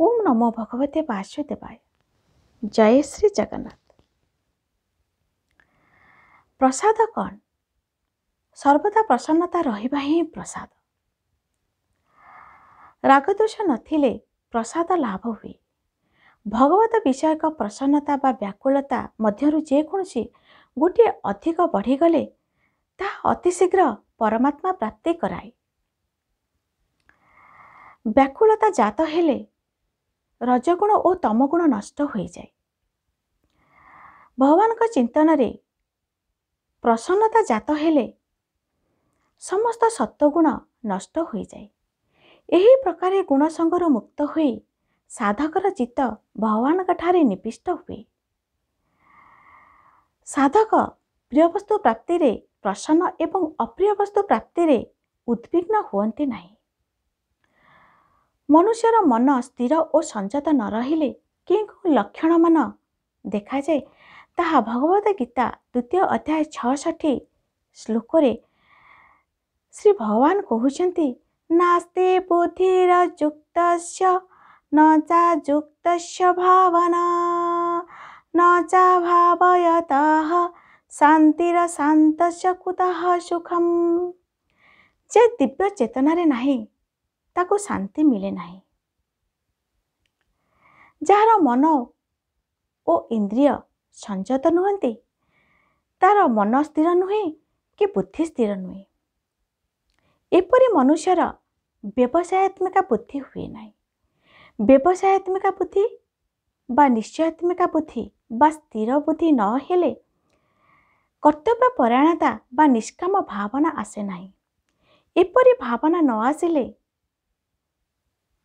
ଓମ୍ ନମୋ ଭଗବତେ ବାସୁଦେବାୟ। ଜୟ ଶ୍ରୀ ଜଗନ୍ନାଥ। ପ୍ରସାଦ କ'ଣ? ସର୍ବଦା ପ୍ରସନ୍ନତା ରହିବା ହିଁ ପ୍ରସାଦ। ରାଗଦୋଷ ନଥିଲେ ପ୍ରସାଦ ଲାଭ ହୁଏ। ଭଗବତ ବିଷୟକ ପ୍ରସନ୍ନତା ବା ବ୍ୟାକୁଳତା ମଧ୍ୟରୁ ଯେକୌଣସି ଗୋଟିଏ ଅଧିକ ବଢ଼ିଗଲେ ତାହା ଅତିଶୀଘ୍ର ପରମାତ୍ମା ପ୍ରାପ୍ତି କରାଏ। ବ୍ୟାକୁଳତା ଜାତ ହେଲେ ରଜଗୁଣ ଓ ତମଗୁଣ ନଷ୍ଟ ହୋଇଯାଏ। ଭଗବାନଙ୍କ ଚିନ୍ତନରେ ପ୍ରସନ୍ନତା ଜାତ ହେଲେ ସମସ୍ତ ସତ୍ୱଗୁଣ ନଷ୍ଟ ହୋଇଯାଏ। ଏହି ପ୍ରକାରେ ଗୁଣ ସଙ୍ଗରୁ ମୁକ୍ତ ହୋଇ ସାଧକର ଚିତ୍ତ ଭଗବାନଙ୍କ ଠାରେ ନିବିଷ୍ଟ ହୁଏ। ସାଧକ ପ୍ରିୟବସ୍ତୁ ପ୍ରାପ୍ତିରେ ପ୍ରସନ୍ନ ଏବଂ ଅପ୍ରିୟ ବସ୍ତୁ ପ୍ରାପ୍ତିରେ ଉଦ୍ବିଗ୍ନ ହୁଅନ୍ତି ନାହିଁ। ମନୁଷ୍ୟର ମନ ସ୍ଥିର ଓ ସଂଯତ ନ ରହିଲେ କେଉଁ କେଉଁ ଲକ୍ଷଣମାନ ଦେଖାଯାଏ, ତାହା ଭଗବତ ଗୀତା ଦ୍ୱିତୀୟ ଅଧ୍ୟାୟ 66 ଶ୍ଲୋକରେ ଶ୍ରୀ ଭଗବାନ କହୁଛନ୍ତି, ନାସ୍ତି ବୁଦ୍ଧିର ଯୁକ୍ତସ୍ୟ ନ ଚା ଯୁକ୍ତସ୍ୟ ଭାବନା ନ ଚା ଭାବୟତଃ ଶାନ୍ତିର ଶାନ୍ତସ୍ୟ କୁତଃ ସୁଖମ୍। ଯେ ଦିବ୍ୟ ଚେତନାରେ ନାହିଁ, ତାକୁ ଶାନ୍ତି ମିଳେ ନାହିଁ। ଯାହାର ମନ ଓ ଇନ୍ଦ୍ରିୟ ସଂଯତ ନୁହନ୍ତି, ତାର ମନ ସ୍ଥିର ନୁହେଁ କି ବୁଦ୍ଧି ସ୍ଥିର ନୁହେଁ। ଏପରି ମନୁଷ୍ୟର ବ୍ୟବସାୟାତ୍ମିକା ବୁଦ୍ଧି ହୁଏ ନାହିଁ। ବ୍ୟବସାୟାତ୍ମିକା ବୁଦ୍ଧି ବା ନିଶ୍ଚୟାତ୍ମିକା ବୁଦ୍ଧି ବା ସ୍ଥିର ବୁଦ୍ଧି ନ ହେଲେ କର୍ତ୍ତବ୍ୟ ପରାୟଣତା ବା ନିଷ୍କାମ ଭାବନା ଆସେ ନାହିଁ। ଏପରି ଭାବନା ନ ଆସିଲେ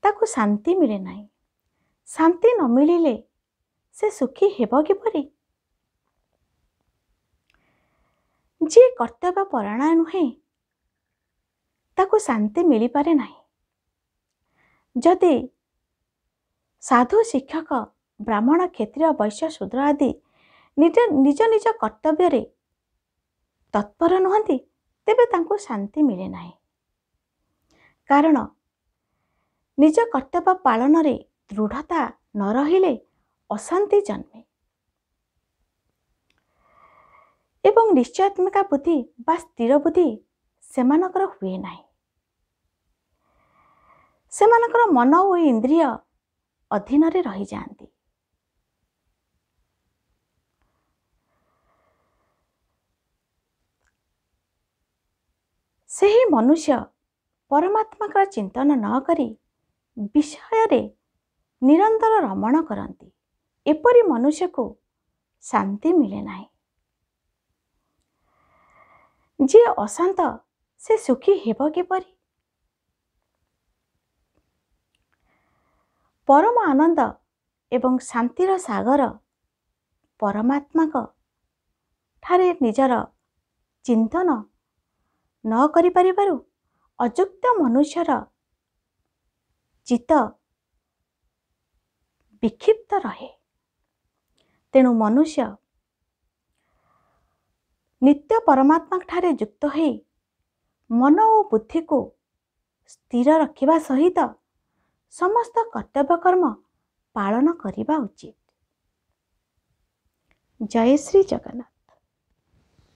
ତାକୁ ଶାନ୍ତି ମିଳେ ନାହିଁ। ଶାନ୍ତି ନ ମିଳିଲେ ସେ ସୁଖୀ ହେବ କିପରି? ଯିଏ କର୍ତ୍ତବ୍ୟ ପରାୟଣ ନୁହେଁ, ତାକୁ ଶାନ୍ତି ମିଳିପାରେ ନାହିଁ। ଯଦି ସାଧୁ, ଶିକ୍ଷକ, ବ୍ରାହ୍ମଣ, କ୍ଷତ୍ରିୟ, ବୈଶ୍ୟ, ଶୂଦ୍ର ଆଦି ନିଜ ନିଜ କର୍ତ୍ତବ୍ୟରେ ତତ୍ପର ନୁହନ୍ତି, ତେବେ ତାଙ୍କୁ ଶାନ୍ତି ମିଳେ ନାହିଁ। କାରଣ ନିଜ କର୍ତ୍ତବ୍ୟ ପାଳନରେ ଦୃଢ଼ତା ନ ରହିଲେ ଅଶାନ୍ତି ଜନ୍ମେ ଏବଂ ନିଶ୍ଚୟାତ୍ମିକା ବୁଦ୍ଧି ବା ସ୍ଥିର ବୁଦ୍ଧି ସେମାନଙ୍କର ହୁଏ ନାହିଁ। ସେମାନଙ୍କର ମନ ଓ ଇନ୍ଦ୍ରିୟ ଅଧୀନରେ ରହିଯାଆନ୍ତି। ସେହି ମନୁଷ୍ୟ ପରମାତ୍ମାଙ୍କର ଚିନ୍ତନ ନ କରି ବିଷୟରେ ନିରନ୍ତର ରମଣ କରନ୍ତି। ଏପରି ମନୁଷ୍ୟକୁ ଶାନ୍ତି ମିଳେ ନାହିଁ। ଯିଏ ଅଶାନ୍ତ, ସେ ସୁଖୀ ହେବ କିପରି? ପରମ ଆନନ୍ଦ ଏବଂ ଶାନ୍ତିର ସାଗର ପରମାତ୍ମାଙ୍କ ଠାରେ ନିଜର ଚିନ୍ତନ ନ କରିପାରିବାରୁ ଅଯୁକ୍ତ ମନୁଷ୍ୟର ଚିତ୍ତ ବିକ୍ଷିପ୍ତ ରହେ। ତେଣୁ ମନୁଷ୍ୟ ନିତ୍ୟ ପରମାତ୍ମାଙ୍କଠାରେ ଯୁକ୍ତ ହୋଇ ମନ ଓ ବୁଦ୍ଧିକୁ ସ୍ଥିର ରଖିବା ସହିତ ସମସ୍ତ କର୍ତ୍ତବ୍ୟ କର୍ମ ପାଳନ କରିବା ଉଚିତ। ଜୟ ଶ୍ରୀ ଜଗନ୍ନାଥ।